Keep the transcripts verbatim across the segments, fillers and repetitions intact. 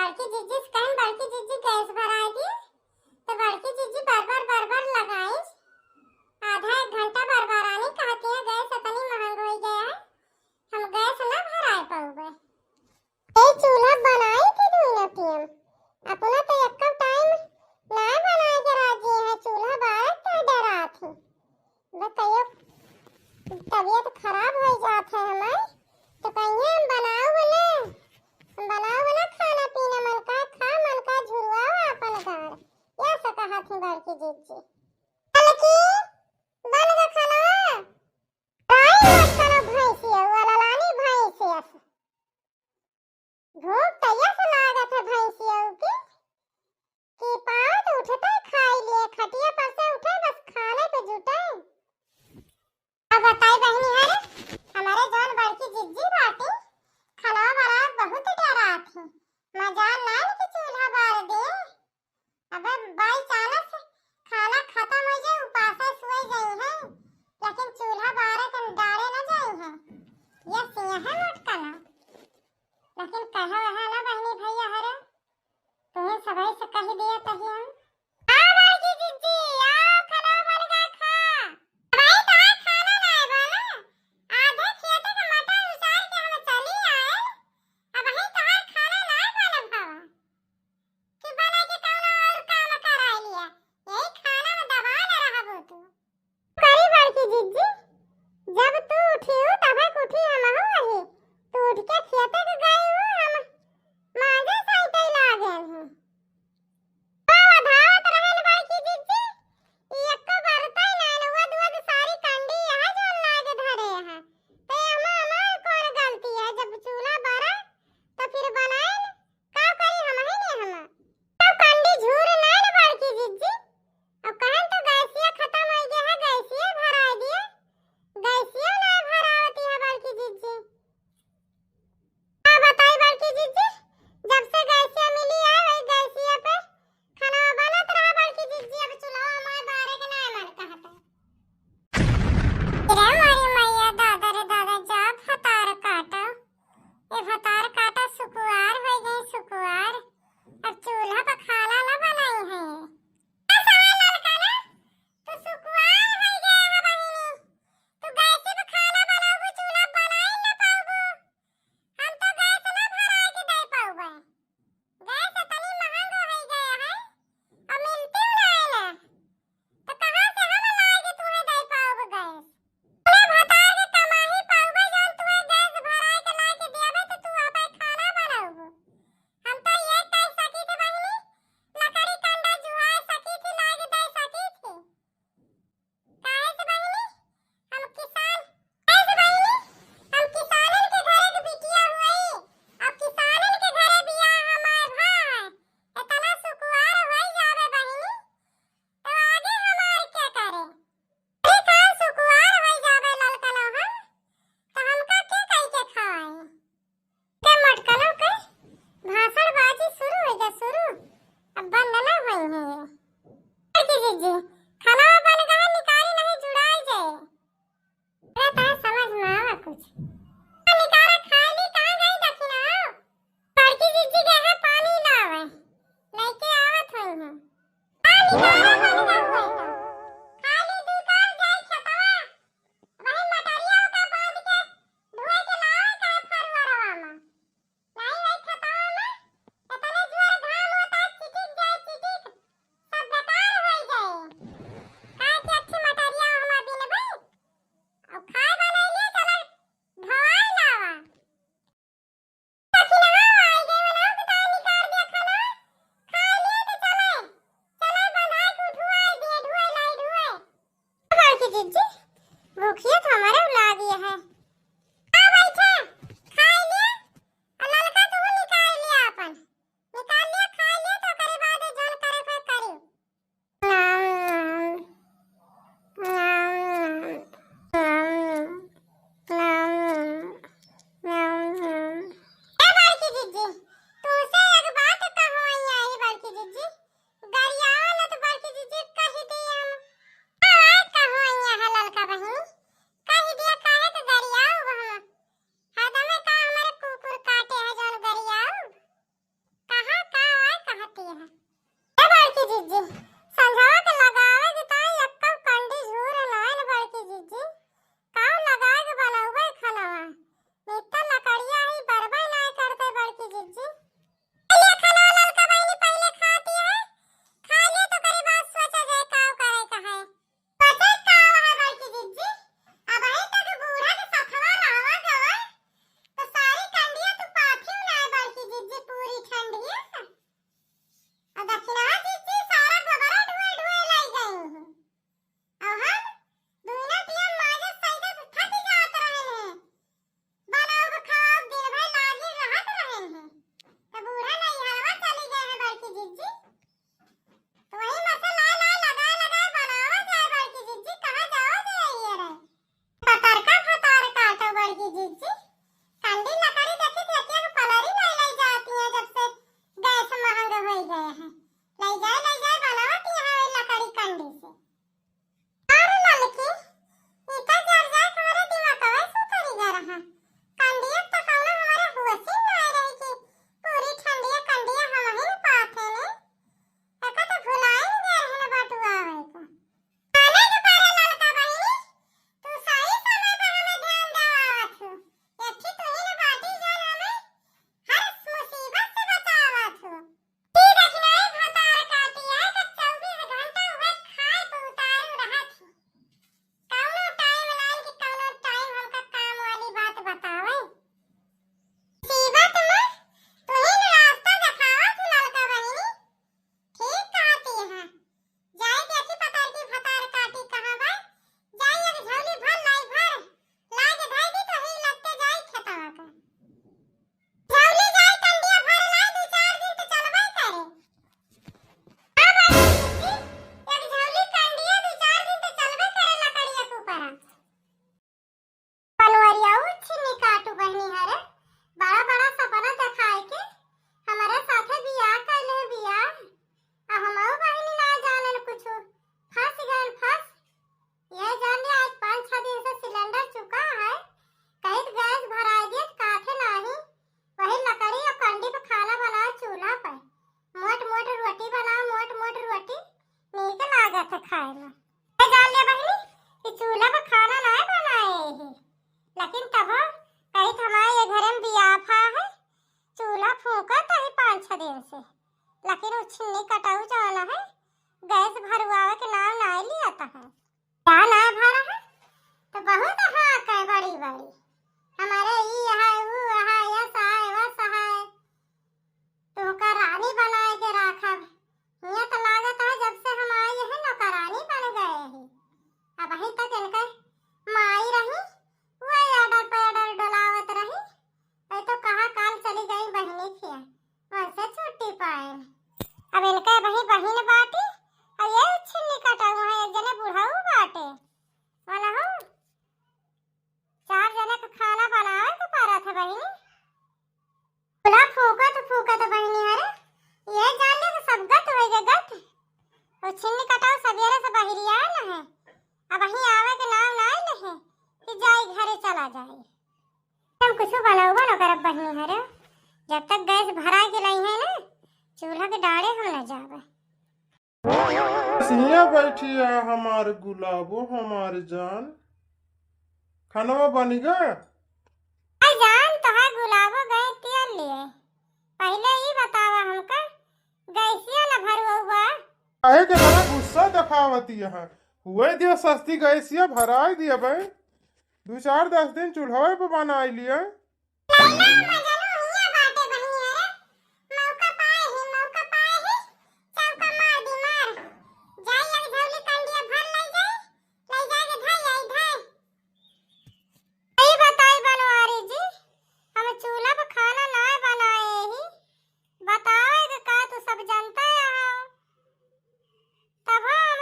बड़की जिज्जी से कहन, "बड़की जिज्जी, गैस भराइ दी।" तो बड़की जिज्जी बरबर बरबर लगाइस। आधा एक घंटा बरबरानी, कहती है, "गैस इतनी महंग होइ गया है, हम गैस ना भराइ पाउबे।" ए चूल्हा बनाई थी दुई नतियन, अपना तो एक्को टाइम नाय बनाए के राजी है, चूल्हा बारे के डरा थी। बताइयो, तबीयत खराब होइ जात है हमार, तो कहिए हम बनाओ बोले, हम बनाओ बोले खाना पीना, मन का खा कुछ बनउबो न करब बहिनी हरे, जब तक गैस भराइ के लइहे ना, चूल्हा के डाड़े हम न जाबे। हियाँ बैठी है हमार गुलाबो, हमार जान, खानवा बनी गा? अरे जान, तोहार गुलाबो गए तेल लिए, पहिले ई बतावा हमका, गैसिया न भरवउबा? काहे के बड़ा गुस्सा देखावती है? हुए दिया सस्ती गैसिया भराइ दिया बे, दू चार दस दिन चूल्हवे पे बनाइ लिए। लैला मजनू हियाँ बाटे बहिनी, अरे मौका पाए ही, मौका पाए ही, चौका मार दी मार। जाई एक झौली कंडिया भर लई जाई, लई जाई के धई आई धई। ई बताई बनवारी जी, हम चूल्हा पे खाना ना बनाए ही, बतावे के का तू सब जनता हो। तब हम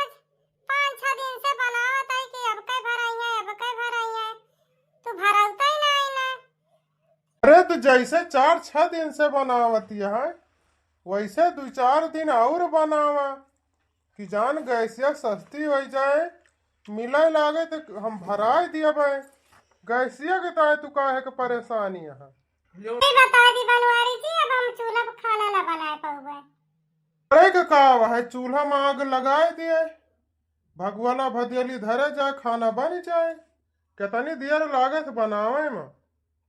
पाँच छह दिन से बनावत है कि अब के भराई है, अब के भराई है, तू भरौते ही नहीं ना। अरे तो जैसे चार छह दिन से बनावत है, वैसे दू चार दिन और बनावा कि जान गैसिया सस्ती होइ जाए, मिले लागे तो हम भराइ दियबे। गैसिया के ताए तू काहे के परेशानी है? ये बता दी बनवारी जी, अब हम चूल्हा पे खाना ना बनाए पाउबे। अरे के का है, चूल्हा में आग लगाए दिए, भगवाना भदियली धरे जाए, खाना बन जाए। कितनी देर लागत बनावे में।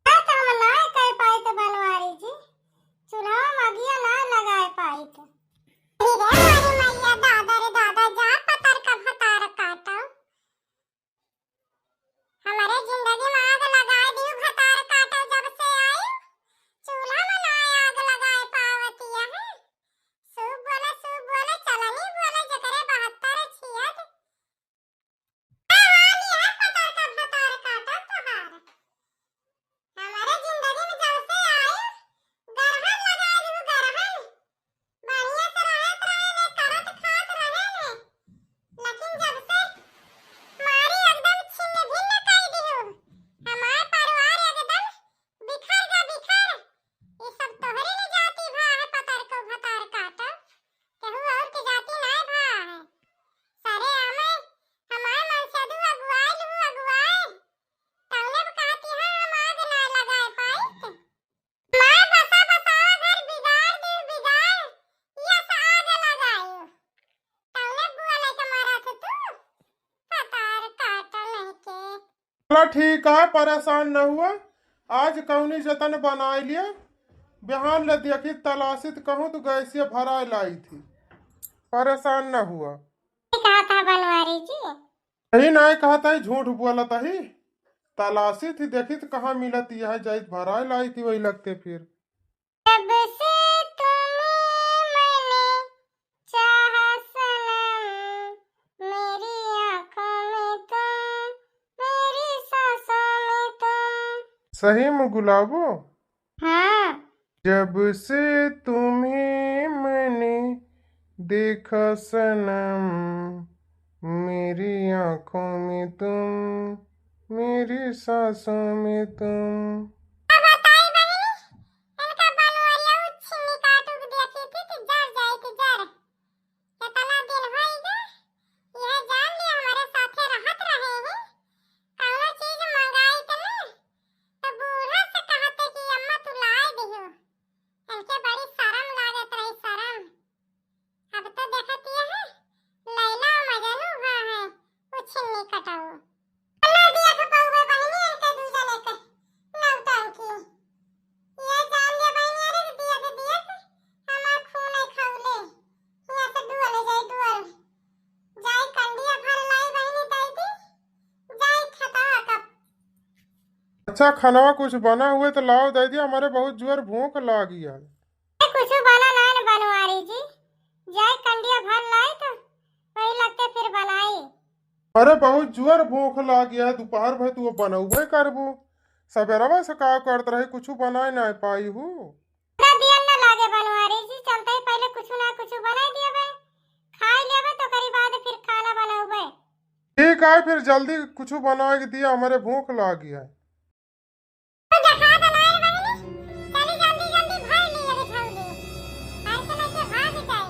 अरे तो हम ना कह पाइत बनवारी जी, चूल्हा में अगिया ना लगाए पाइत। अरे मोरी मैया, दादा रे दादा, जा पतर का भतार काटो। हमरे जिंदगी में आग लगाए दियो, भतार काटो जब से आई, चूल्हा में ना आग लगाए पावतिया है। सूप बोले, सूप बोले, चलनी बोले, जकरे बहत्तर छियत। का हाल है पतर का भतार काटो तोहार? हमरे जिंदगी में जब से आई, गरहन लगाए दियो, गरहन। बढ़िया से रहत रहे ले, करत खात रहे ले, लेकिन जब से मारी एकदम छिन्न भिन्न कई दिहु, हमार परिवार एकदम बिखर गा बिखर। ई सब तोहरे न जाति भा है, पतर को भतार काटो, केहू और के जाति नाय भा है। सरे आमे हमार मनसेदू अगुआइल हूँ अगुआए, तौने कहती है हम आग ना लगाए पाइत। मार बसा बसावा घर बिगाड़ दियो बिगाड़, यस आग लगायो। तौने बुआ लेके मरत तू, पतार काटल नहीं के। चला ठीक है, परेशान न हुआ, आज कौनी जतन बनाए लिए, बिहान ले देखी तलाशित कहूँ तो गैसिया भराए लाई थी, परेशान न हुआ। ठीक कहा था बनवारी जी। यही नाय कहत है, झूठ बोलत है। तलाशित ही देखित कहाँ मिलत, यह जाइत भराए लाइत वही लगते फिर। जब से तुम्हें मैंने चाहा सनम, मेरी आँखों में तुम, मेरी सांसों में तुम। सही में गुलाबो? हाँ। जब से तुम्हें मैंने देखा सनम, मेरी आँखों में तुम, मेरी सांसों में तुम। अब बताई बहिनी, इनका बनवरिया उ छिन्नी काटू के देखी थी तो जर जाई थी जर। केतना दिन होई गे, यह जान ली हमरे साथे रहत रहे हैं, कौनो चीज मंगाई के ना, तो बूढ़ा से कहते कि अम्मा तू लाए दिहो। इनके बड़ी शरम लागत रही, शरम। अब तो देखत ये है, लैला मजनू हुआ है, उ छिन्नी कटाऊ। ना दिया के पौवे बहिनी इनके दू जने के नौटंकी। ये जान ले बहिनी, अरे दिया के दिया के हमार खून है खौले। यहाँ से डुअल जाए, डुअल। जाए कंडिया भर लाई बहिनी दे दी। जाए खतवा कप। अच्छा, खानवा कुछ बना हुए तो लाओ दे दिया, हमारे बहुत जोर भूख लागी है। कुछ बना ना न बनवारी जी, जाए कंडिया भर लाई तो वही लगते फिर बनाई। अरे बहुत जोर भूख लागी है, दोपहर भर तू बनौबे करबू, सवेरवा से का करत रहे, कुछ बनाए ना पाई हूँ। पूरा दियल ना लागे बनवारी जी, चलते ही पहले कुछ ना कुछ बनाई दियबे, खाई लेबे तो ओकरी बाद फिर खाना बनौबे। ठीक है, फिर जल्दी कुछ बनाए के दिया, हमारे भूख लागी है। तो देखा तो लाए बहिनी, चली जल्दी जल्दी भर ली अरे झौली, ऐसे लेके भाग जाए।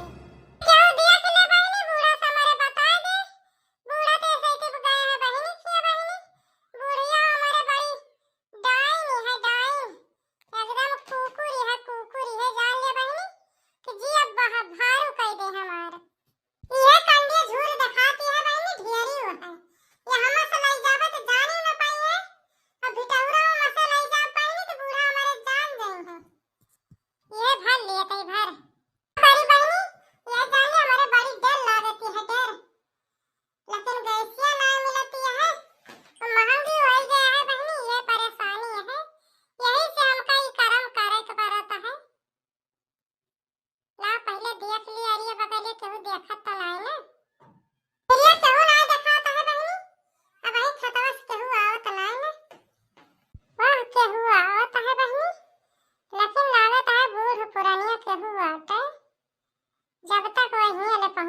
क्यों दिया के ले बहिनी, बूढ़ा से हमारे बता दे, बूढ़ा तो ऐसे ही गए हैं बहिनी, किया बहिनी, बुढ़िया हमारे बड़ी डाइन है, डाइन।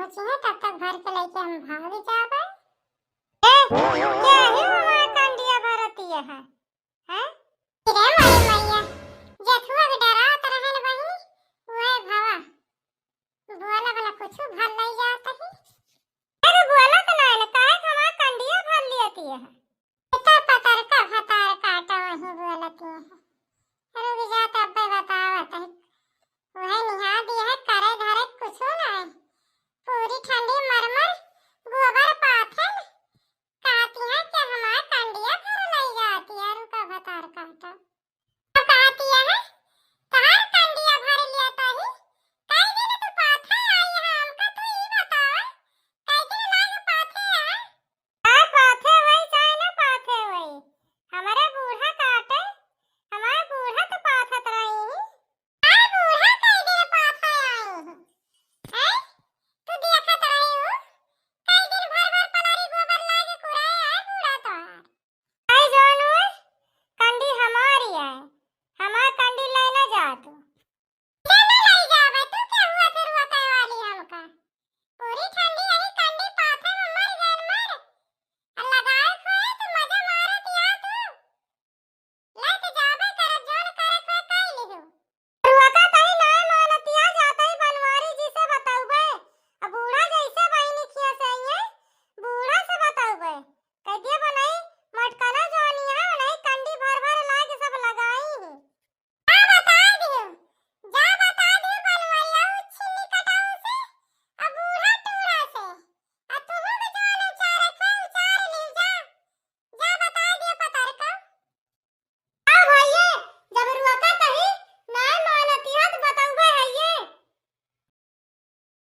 पहुँची है, तब तक भर के लेके हम भाग जाबे। ए, क्या ही हमार कंडिया भरती है, हैं? रे मोरी मैया, जेठुआ के डरात रहन बहिनी, उहे भवा। बोला भला कुछ भर लई जात ही। अरे बोला तो ना, काहे हमार कंडिया भर लियती है? इतना पतर का भतार काटा वहीं बोलती है।